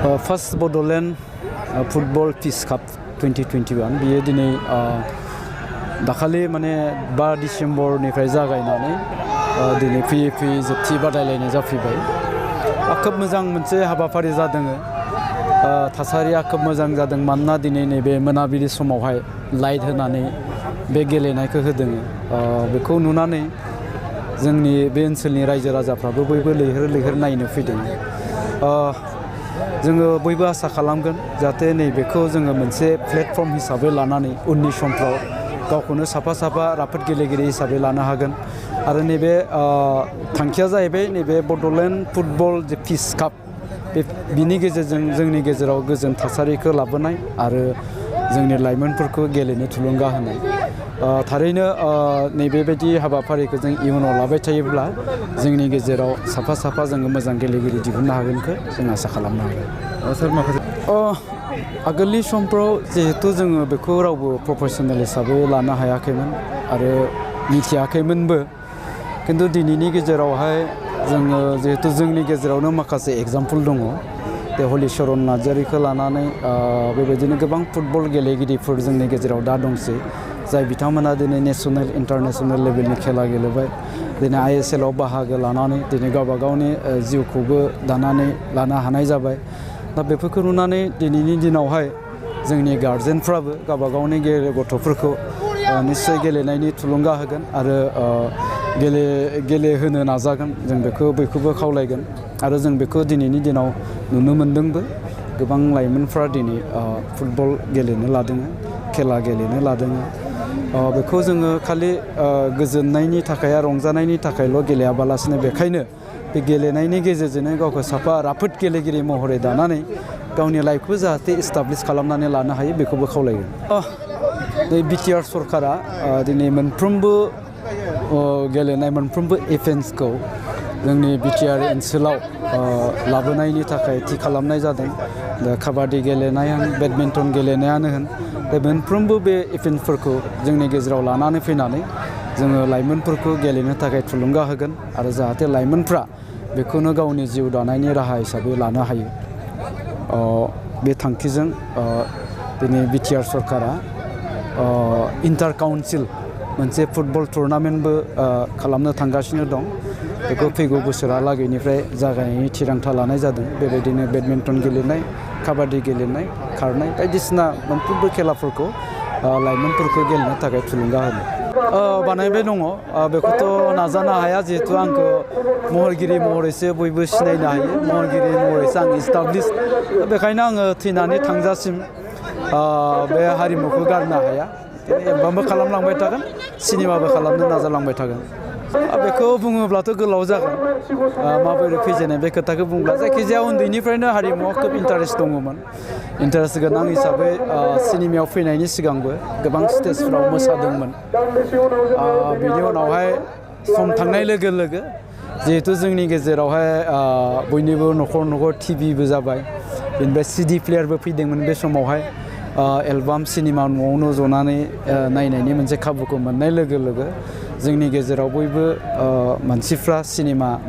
First Bodoland Football Peace Cup 2021 बियो दिनै दाखालि माने 5 डिसेम्बरनिफ्राय जागायनानै दिनै फैयै जोबथि बादायलायनाय जाफैबाय। खोब मोजां मोनसे हाबाफारि जादों। थासारिया खोब मोजां जादों मानोना दिनै नैबे मोनाबिलि समावहाय लाइट होनानै बे गेलेनायखौ होदों। बेखौ नुनानै जोंनि बे ओनसोलनि रायजो राजाफ्राबो बयबो लैहोर नायनो फैदों। जोङो बयबो आसा खालामगोन जाहाथे नैबेखौ जोङो मोनसे प्लेटफर्म हिसाबै लानानै उननि समफ्राव गावखौनो साफा राफोद गेलेगिरि हिसाबै लानो हागोन। आरो नैबे थांखिया जाहैबाय नैबे बड'लेण्ड फुटबल जे पिस काप बिनि गेजेरजों जोंनि गेजेराव गोजोन थासारिखौ लाबोनाय आरो जोंनि लाइमोनफोरखौ गेलेनो थुलुंगा होनाय। थारैनो नैबेबायदि हाबाफारिखौ जों इयुनाव लाबाय थायोब्ला जोंनि गेजेराव साफा जोङो मोजां गेलेगिरि दिहुननो हागोनखौ जों आसा खालामनो हागोन। सार माखासे आगोलनि समफ्राव जिहेतु जोङो बेखौ रावबो प्रफेसनेल हिसाबै लानो हायाखैमोन आरो मिथियाखैमोनबो। किन्तु दिनैनि गेजेरावहाय जोङो जिहेतु जोंनि गेजेरावनो माखासे एग्जाम्पल दङ। बे हलिचरन नार्जारिखौ लानानै बेबायदिनो गोबां फुटबल गेलेगिरिफोर जोंनि गेजेराव दा दंसै जाय बिथांमोना दिनै नेसनेल इन्टारनेसनेल लेभेलनि खेला गेलेबाय। दिनै ISL आव बाहागो लानानै दिनै गावबा गावनि जिउखौबो दानानै लानो हानाय जाबाय। दा बेफोरखौ नुनानै दिनैनि दिनावहाय जोंनि गार्जेनफ्राबो गावबा गावनि गथ'फोरखौ निस्सय गेलेनायनि थुलुंगा होगोन आरो गेलेहोनो नाजागोन। जों बेखौ बयखौबो खावलायगोन आरो जों बेखौ दिनैनि दिनाव नुनो मोनदोंबो। गोबां लाइमोनफ्रा दिनै फुटबल गेलेनो लादों, खेला गेलेनो लादों। बेखौ जोङो खालि गोजोननायनि थाखाय रंजानायनि थाखायल' गेलेयाबालासिनो बेखायनो बे गेलेनायनि गेजेरजोंनो गावखौ साफा राफोद गेलेगिरि महरै दानानै गावनि लाइफखौ जाहाथे इस्टाब्लिस खालामनानै लानो हायो बेखौबो खावलायगोन। BTR सरकारा दिनै मोनफ्रोमबो गेलेनाय मोनफ्रोमबो इभेन्ट्सखौ जोंनि BTR ओनसोलाव लाबोनायनि थाखाय थि खालामनाय जादों। दा काबादि गेलेनाय होन, बेडमिन्टन गेलेनायानो होन, बे मोनफ्रोमबो बे इभेन्टफोरखौ जोंनि गेजेराव लानानै फैनानै जोङो लाइमोनफोरखौ गेलेनो थाखाय थुलुंगा होगोन आरो जाहाथे लाइमोनफ्रा बेखौनो गावनि जिउ दानायनि राहा हिसाबै लानो हायो। बे थांखिजों दिनै BTR सरकारा इन्टार काउन्सिल मोनसे फुटबल टुर्नामेन्टबो खालामनो थांगासिनो दं। बेखौ फैगौ बोसोरहालागैनिफ्राय जागायनायनि थिरांथा लानाय जादों। बेबायदिनो बेडमिन्टन गेलेनाय, काबादि गेलेनाय, खारनाय बायदिसिना मोनफ्रोमबो खेलाफोरखौ लाइमोनफोरखौ गेलेनो थाखाय थुलुंगा होनो बानायबाय दङ। बेखौथ' नाजानो हाया जिहेतु आंखौ महरगिरि महरैसो बयबो सिनायनो हायो। महरगिरि महरैसो आं इस्टाब्लिस। बेखायनो आङो थैनानै थांजासिम बे हारिमुखौ गारनो हाया। एलबामबो खालामलांबाय थागोन, सिनेमाबो खालामनो नाजालांबाय थागोन। बेखौ बुङोब्लाथ' गोलाव जागोन। माबोरै फैजेननाय बे खोथाखौ बुंब्ला जायखिजाया उन्दैनिफ्रायनो हारिमुआव खोब इन्टारेस्ट दङमोन। इन्टारेस्ट गोनां हिसाबै सिनेमायाव फैनायनि सिगांबो गोबां स्टेजफ्राव मोसादोंमोन। बिनि उनावहाय सम थांनाय लोगो जिहेतु जोंनि गेजेरावहाय बयनिबो न'खर टिभिबो जाबाय। बेनिफ्राय CD प्लेयारबो फैदोंमोन बे समावहाय। एलबाम सिनेमा न'आवनो जनानै नायनायनि मोनसे खाबुखौ मोननाय लोगो जोंनि गेजेराव बयबो मानसिफ्रा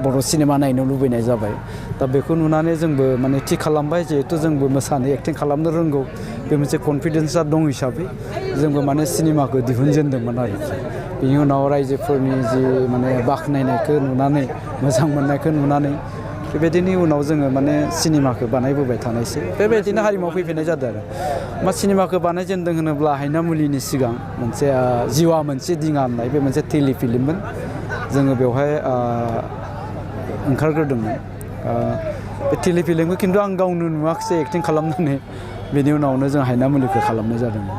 बर' सिनेमा नायनो लुबैनाय जाबाय। दा बेखौ नुनानै जोंबो माने थि खालामबाय जिहेतु जोंबो मोसानो एक्टिं खालामनो रोंगौ। बे मोनसे कनफिडेन्सआ दं हिसाबै जोंबो माने सिनेमाखौ दिहुनजेनदोंमोन आरोखि। बेनि उनाव रायजोफोरनि जि माने बाख्नायनायखौ नुनानै मोजां मोननायखौ नुनानै बेबायदिनो उनाव जोङो माने सिनेमाखौ बानायबोबाय थानायसै। बेबायदिनो हारिमुआव फैफिननाय जादों आरो। सिनेमाखौ बानायजेनदों होनोब्ला हायनामुलिनि सिगां मोनसे जिउआ मोनसे दिङा होननाय बे मोनसे टेलिफिल्ममोन। जोङो बेवहाय ओंखारग्रोदोंमोन। बे टेलिफिल्मखौ खिन्थु आं गावनो नुवाखिसै एक्टिं खालामनानै। बेनि उनावनो जों हायनामुलिखौ खालामनाय जादोंमोन।